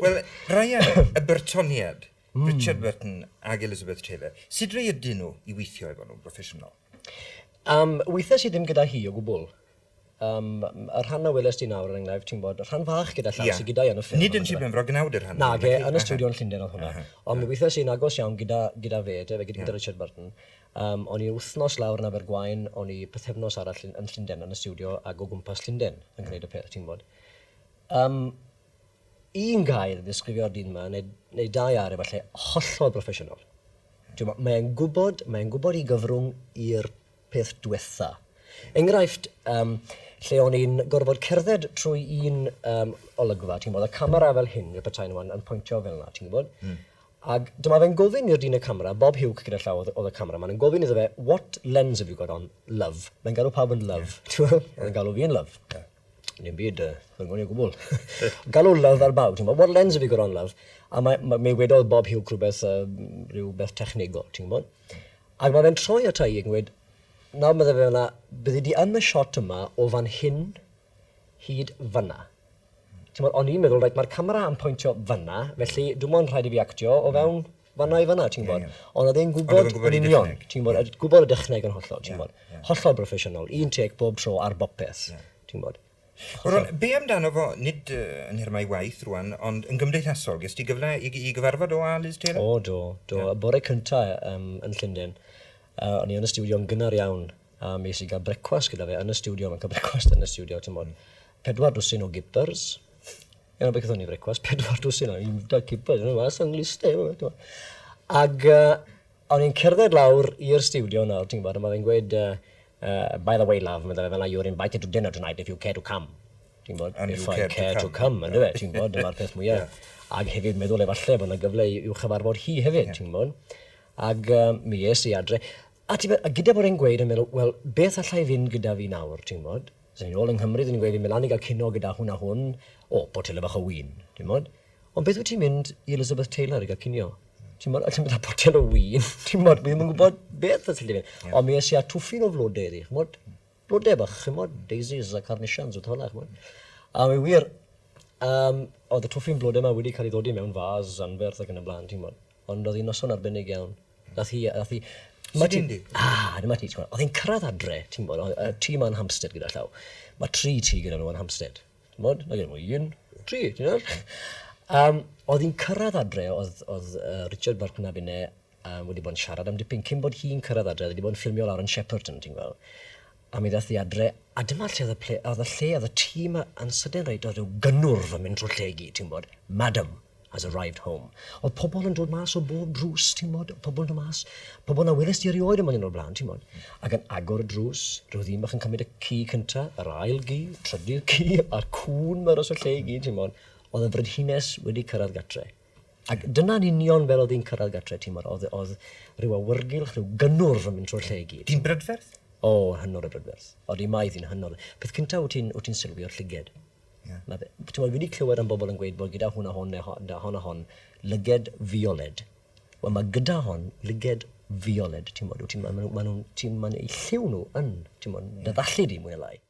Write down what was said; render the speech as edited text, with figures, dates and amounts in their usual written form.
Wel, Ryan, y Byrtoniad, Richard Burton ag Elizabeth Taylor, sut rai ydyn nhw i weithio efo nhw'n broffesiynol? Weithiau sydd ddim gyda hi o gwbl. Y rhan a weles di nawr, er enghraifft, ti'n gwybod, y rhan fach gyda llaw sydd gyda i yn y ffilm. Nid yn Sir Benfro, gnawd y rhan. Nage, yn y stiwdio yn Llundain oedd hwnna. Ond mi weithiau sy'n agos iawn gyda fe, de, gyda Richard Burton. O'n i wythnos lawr yn Abergwaun, o'n i pythefnos arall yn Llundain, yn y stiwdio ac o gwmpas Llundain yn gwneud y peth, ti'n gwybod. Un gair i ddisgrifio'r dyn yma, neu dau air efallai, hollol broffesiynol. Mae'n gwybod, mae'n gwybod i gyfrwng i'r peth diwetha. Enghraifft, lle o'n i'n gorfod cerdded trwy un olygfa, ti'n gwybod, y camera fel hyn, fel petai nhw yn pwyntio fel yna, ti'n gwybod? Ac dyma fe'n gofyn i'r dyn y camera, Bob Hugh gyda llaw oedd y cameraman, yn gofyn iddo fe, "What lens have you got on, love?" Mae'n galw pawb yn love, ti'n gwybod? Oedd yn galw fi yn love. Dim byd, yn o gwbl. Galw love ar bawb, ti'n gwybod? "What lens have you got on, love?" A mae wedodd Bob Hugh rhywbeth, rhywbeth technegol, ti'n gwybod? Ac mae fe'n troi ata i ac yn gweud, "Nawr," medde fe fyna, "byddi di yn y shot yma o fan hyn hyd fyna." Ti'n gwybod, o'n i'n meddwl, reit, mae'r camera yn pwyntio fyna, felly dwi'n ond rhaid i fi actio o fewn fanna i fanna, ti'n gwybod. Ond oedd e'n gwybod yn union, ti'n gwybod, gwybod y dechneg yn hollol, ti'n gwybod. Hollol broffesiynol, un take bob tro ar bopeth, ti'n gwybod. Ron, be amdano fo, nid yn nhermau waith rwan, ond yn gymdeithasol, ges ti gyfle i gyfarfod o a Liz Taylor? O, do. Y bore cynta yn Llundain, o'n i yn y stiwdio yn gynnar iawn, a mi es i gael brecwast gyda fe yn y stiwdio, mae'n cael brecwast yn y stiwdio, ti'n gwybod. 24 dwsin o gippers. Yna beth o'n i brecwast, 24 dwsin o i gippers, yna mas yng Ngliste. Ag o'n i'n cerdded lawr i'r stiwdio nawr, ti'n gwybod, a mae fe'n gweud, "By the way, love," medde fe fel, "you're invited to dinner tonight if you care to come." Ti'n gwybod, And if you I care to care to come. come, yndyfe, ti'n gwybod, dyma'r peth mwyaf. Ag hefyd meddwl efallai bod yna gyfle i'w chyfarfod hi hefyd, ti'n gwybod. Ag mi es i adre. A gyda bod e'n gweud yn meddwl, wel, beth allai fynd gyda fi nawr, ti'n gwybod? So ni'n ôl yng Nghymru, dyn ni'n gweud fi'n mynd lan i gael cino gyda hwn a hwn, o, botel bach o win, ti'n gwybod? Ond beth wyt ti'n mynd i Elizabeth Taylor i gael cinio? Ti'n gwybod, ti'n mynd â potel o win, ti'n gwybod, fi ddim yn gwybod beth allai fynd. Ond mi es i â twffin o flodau iddi, ch'mod, blodau bach, ch'mod, daisies a carnations, wrth hwnna, ch'mod. A mi wir, oedd y twffin blodau yma wedi cael ei ddodi mewn fas anferth ac yn y blaen, ti'n gwybod. Ond oedd hi'n noson arbennig iawn. Nath hi Sut un di? Ah, dyma ti, ti'n gwybod. Oedd hi'n cyrraedd adre, ti'n gwybod, oedd y tŷ 'ma'n Hampstead gyda llaw. Mae tri tŷ gyda nhw yn Hampstead. Ti'n gwybod? Na gyda nhw un, tri, ti'n gwybod? Oedd hi'n cyrraedd adre, oedd Richard Burton a finne wedi bod yn siarad am dipyn cyn bod hi'n cyrraedd adre, oedd wedi bod yn ffilmio lawr yn Shepperton, ti'n gweld. A mi ddath hi adre, a dyma lle oedd y, ple, oedd y lle, oedd y tîm yn sydyn reit, oedd rhyw gynnwrf yn mynd drwy'r lle i gyd, ti'n gwybod. "Madam has arrived home." Oedd pobl yn dod mas o bob drws, ti'n gwybod, pobl yn dod mas, pobl na welest ti erioed yma o'r blaen, ti'n gwybod. Ac yn agor y drws, rhyw ddyn bach yn cymryd y ci cynta, yr ail gi, trydydd ci, a'r cŵn ma dros y lle i gyd, ti'n gwybod. Oedd y frenhines wedi cyrraedd gatre. Ac dyna'n union fel oedd hi'n cyrraedd gatre, ti'n gwybod, oedd rhyw awyrgylch, rhyw gynnwrf yn mynd trwy'r lle i gyd. Di'n brydferth? O, hynod o brydferth. Odi, mae hi'n hynod. Peth cynta wyt ti'n sylwi o'r llyged. Ma fe, ti'n gwybod, fi wedi clywed am bobl yn gweud bod gyda hwn a hon, neu hon a hon, lyged fioled. Wel, mae gyda hon lyged fioled, ti'n gwybod, ma' nhw, ma' nhw'n, ti'n, ma'n eu lliw nhw yn, ti'n gwybod, dy ddallu di mwy neu lai.